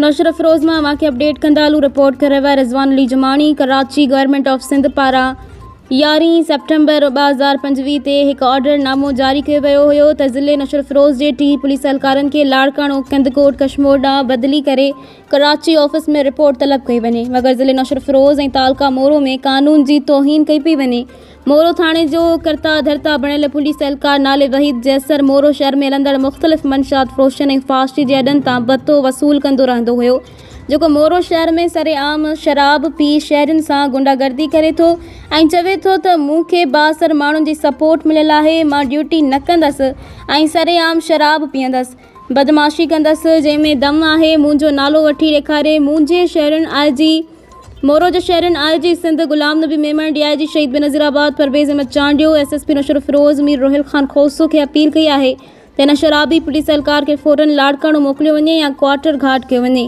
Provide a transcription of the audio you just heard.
نوشهروفيروز مان اوهان کي اپڊيٽ ڪندا هلون رپورٽ ڪري رهيو آهي رضوان علي جماڻي ڪراچي گورنمينٽ آف سنڌ پاران يارهين سيپٽمبر 2025 تي هڪ آرڊر نامو جاري ڪيو ويو هيو ته ضلعي نوشهروفيروز جي 30 پوليس اهلڪارن کي لاڙڪاڻو، ڪنڌڪوٽ، ڪشمور ڏانهن بدلي ڪري ڪراچي آفيس ۾ رپورٽ طلب ڪئي وڃي مگر ضلعي نوشهروفيروز ۽ تعلقه مورو ۾ قانون جي توهين ڪئي پئي وڃي. مورو ٿاڻي جو ڪرتا ڌرتا بڻيل پوليس اهلڪار نالي وحيد جيسر مورو شهر ۾ هلندڙ مختلف منشيات فروشن ۽ فحاشي جي اڏن تان ڀتو وصول ڪندو رهندو هيو. جيڪو مورو شهر ۾ سرعام شراب پي شهرين سان غنڊا گردي ڪري ٿو ۽ چوي ٿو ته مون کي بااثر ماڻهن جي سپورٽ مليل آهي مان ڊيوٽي نه ڪندس ۽ سرعام شراب پيئندس بدمعاشي ڪندس جنهن ۾ دم آهي منهنجو نالو وٺي ڏيکاري منهنجي شهرين آء جي مورو جي شهرين I G Sindh Ghulam Nabi Memon D I G Shaheed Benazirabad Parvez Ahmed Chandio S S P Naushahro Feroze Mir Rohil Khan Khoso کي اپيل ڪئي آهي ته هن شرابي پوليس اهلڪار کي فورن لاڙڪاڻو موڪليو وڃي يا ڪوارٽر گهاٽ ڪيو وڃي.